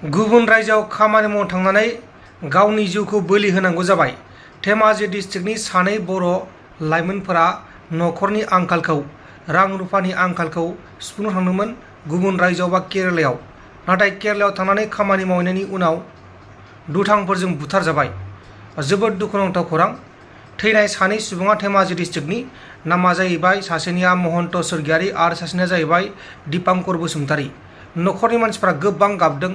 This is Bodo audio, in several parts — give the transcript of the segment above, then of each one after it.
गुबुन रायजोआव खामानि मावनो थांनानै गावनि जिउखौ बोलि होनांगौ जाबाय। धेमाजि डिस्ट्रिक्टनि सानै बर' लाइमोनफोरा नखरनि आंखालखौ रां रुफानि आंखालखौ सुफुंनो थांदोंमोन गुबुन रायजोआव बा केरालायाव। नाथाय केरालायाव थांनानै खामानि मावहैनायनि उनाव दुथांफोरजों बुथारजाबाय। जोबोद दुखुनांथाव खौरां। थैनाय सानै सुबुङा धेमाजि डिस्ट्रिक्टनि नामा जाहैबाय सासेनिया महन्त स्वर्गियारि आरो सासेनिया जाहैबाय दीपांकर बसुमतारी। नखरनि मानसिफ्रा गोबां गाबदों,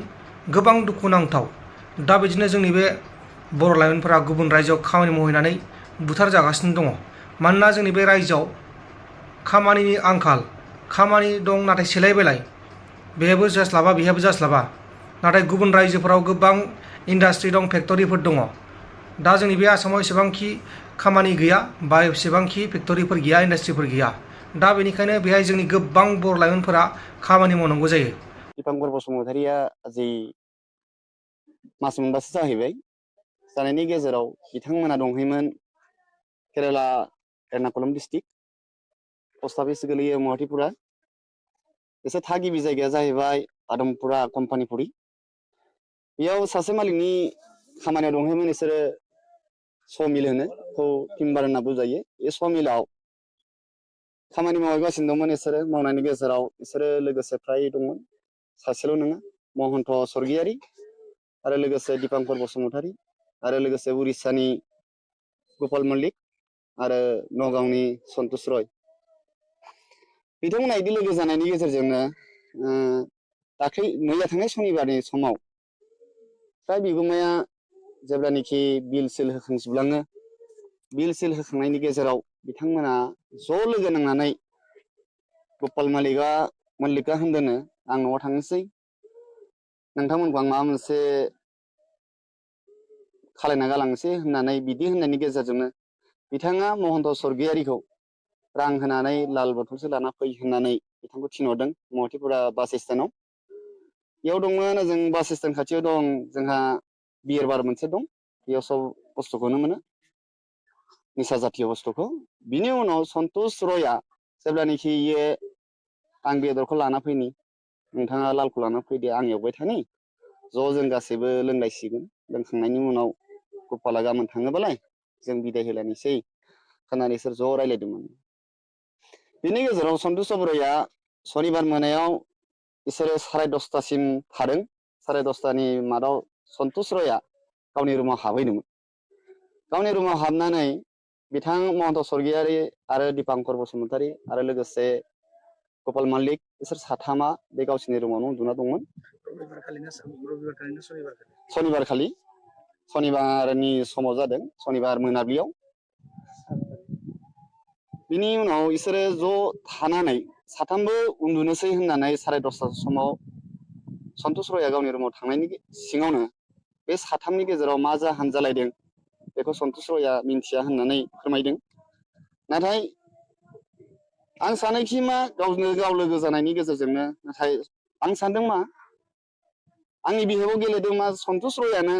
गोबां दुखुनांथाव। दा बिदिनो जोंनि बे बर' लाइमोनफोरा गुबुन रायजोआव खामानि मावहैनानै बुथार जागासिनो दङ। मानोना जोंनि बे रायजोआव खामानिनि आंखाल, खामानि दं नाथाय सेलाय बेलाय, बेहाबो जास्लाबा बेहाबो जास्लाबा। नाथाय गुबुन रायजोफोराव गोबां इन्डास्ट्रि दं, फेक्टरिफोर दङ। दा जोंनि बे आसामाव एसेबांखि खामानि गैया बा एसेबांखि फेक्टरिफोर गैया, इन्डास्ट्रिफोर गैया। दा बेनिखायनो बेहाय जोंनि गोबां बर' लाइमोनफोरा खामानि मावनांगौ जायो। दीपांकर बसुमतारीया जि मास मोनबासो जाहैबाय। जानायनि गेजेराव बिथांमोना दंहैयोमोन Kerala Ernakulam district, post office गोलैयो महाटिपुरा। एसे थागिबि जायगाया जाहैबाय आदमपुरा कम्पानिपुरि। बेयाव सासे मालिकनि खामानियाव दंहैयोमोन बिसोरो समिल होनो टिम्बार होनना बुजायो। बे समिलाव खामानि मावगासिनो दंमोन बिसोरो। मावनायनि गेजेराव बिसोरो लोगोसे फ्राय दंमोन, सासेल' नङा, महन्त स्वर्गियारि आरो लोगोसे दीपांकर बसुमतारी आरो लोगोसे उरिस्सानि गपाल मल्लिक आरो नगावनि सन्तोष रय। बिथांमोना बिदि लोगो जानायनि गेजेरजोंनो दाख्लै मैया थांनाय सनिबारनि समाव फ्राय बिगुमाया जेब्लानोखि बिल सिल होखांजोबलाङो, बिल सिल होखांनायनि गेजेराव बिथांमोना ज' लोगो नांनानै गपाल मल्लिका होनदोंनो आं न'आव थांनोसै, नोंथांमोनखौ आं माबा मोनसे खालायना गालांनोसै होननानै बिदि होननायनि गेजेरजोंनो बिथाङा महन्त स्वर्गियारिखौ रां होनानै लाल बथलसो लाना फै होननानै बिथांखौ थिनहरदों महाटिपुरा बास स्टेन्डआव। बेयाव दंमोन, जों बास स्टेन्ड खाथियाव दं जोंहा बियार बार मोनसे दं। बेयाव सब बुस्थुखौनो मोनो, निसा जातीय बुस्थुखौ। बिनि उनाव सन्तोष रयआ जेब्लानोखि इयो आं बेदरखौ लाना फैनि, नोंथाङा लालखौ लाना फैदो, आं एवबाय थानि, ज' जों गासैबो लोंलायसिगोन। लोंखांनायनि उनाव गपाला गाबोन थाङोबालाय जों बिदाय होलायनोसै होननानै बिसोर ज' रायज्लायदोंमोन। बिनि गेजेराव सन्तोष रयआ सनिबार मोनायाव बिसोरो 10:30सिम थादों। 10:30नि मादाव सन्तोष रयआ गावनि रुमाव हाबहैदोंमोन। गावनि रुमाव हाबनानै बिथां महन्त स्वर्गियारि आरो दीपांकर बसुमतारी आरो लोगोसे गपाल मल्लिक, बिसोर साथामा बे गावसिनि रुमावनो उन्दुना दंमोन। सनिबार खालि, सनिबारनि समाव जादों, सनिबार मोनाबिलियाव। बिनि उनाव बिसोरो ज' थानानै साथामबो उन्दुनोसै होननानै 10:30 समाव सन्तोष रयआ गावनि रुमाव थांनायनि सिङावनो बे साथामनि गेजेराव मा जाहोन जालायदों बेखौ सन्तोष रयआ मिन्थिया होननानै फोरमायदों। नाथाय आं सानोखि मा गावनो गाव लोगो जानायनि गेजेरजोंनो, नाथाय आं सानदों मा आंनि बिहेवाव गेलेदों मा सन्तोष रयआनो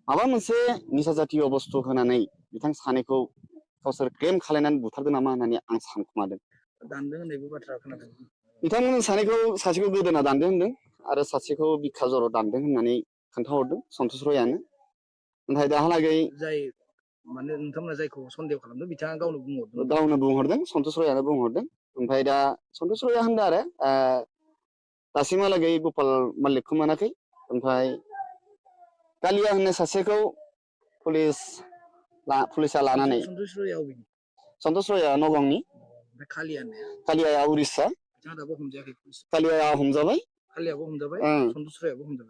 माबा मोनसे निसा जातीय बुस्थु होनानै बिथां सानैखौ गावसोर क्लेम खालायनानै बुथारदों नामा होननानै आं सानखुमादों। दानदों होननायबो बाथ्रा खोनादों। बिथांमोन सासेखौ गोदोना दानदों होनदों आरो सासेखौ बिखा जराव दानदों होननानै खोन्थाहरदों सन्तोष रयआनो। नाथाय दाहालागै जाय माने नोंथांमोना जायखौ सन्देह खालामदों बिथाङा गावनो बुंहरदों, सन्तोष रयआनो बुंहरदों। ओमफ्राय दा सन्तोष रयआ होनदों आरो दासिमहालागै गपाल मल्लिकखौ मोनाखै। ओमफ्राय कालिया होननाय सासेखौ पुलिसा लानानै, सन्तोष रयआ नगावनि, कालियाया उरिस्सा, कालियाया हमजाबाय,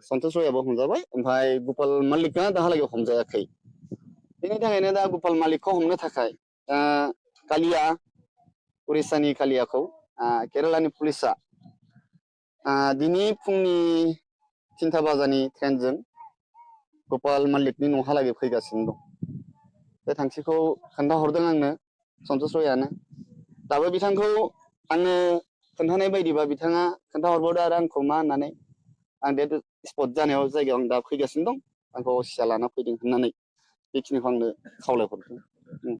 सन्तोष रयआबो हमजाबाय। ओमफ्राय गपाल मल्लिकआ दाहालागै हमजायाखै। बेनि थाखायनो दा गपाल मल्लिकखौ हमनो थाखाय कालिया, उरिस्सानि कालियाखौ केरालानि पुलिसा दिनै फुंनि 3टा बाजानि ट्रेनजों गपाल मल्लिकनि न'हालागै फैगासिनो दं। बे थांखिखौ खोन्थाहरदों आंनो सन्तोष रयआनो। दाबो बिथांखौ आंनो खोन्थानाय बायदिबा बिथाङा खोन्थाहरबावदों आरो आंखौ मा होननानै, आं डेट स्पट जानायाव जायगायाव आं दा फैगासिनो दं, आंखौ सिया लाना फैदों होननानै बेखिनिखौ आंनो खावलायहरदों।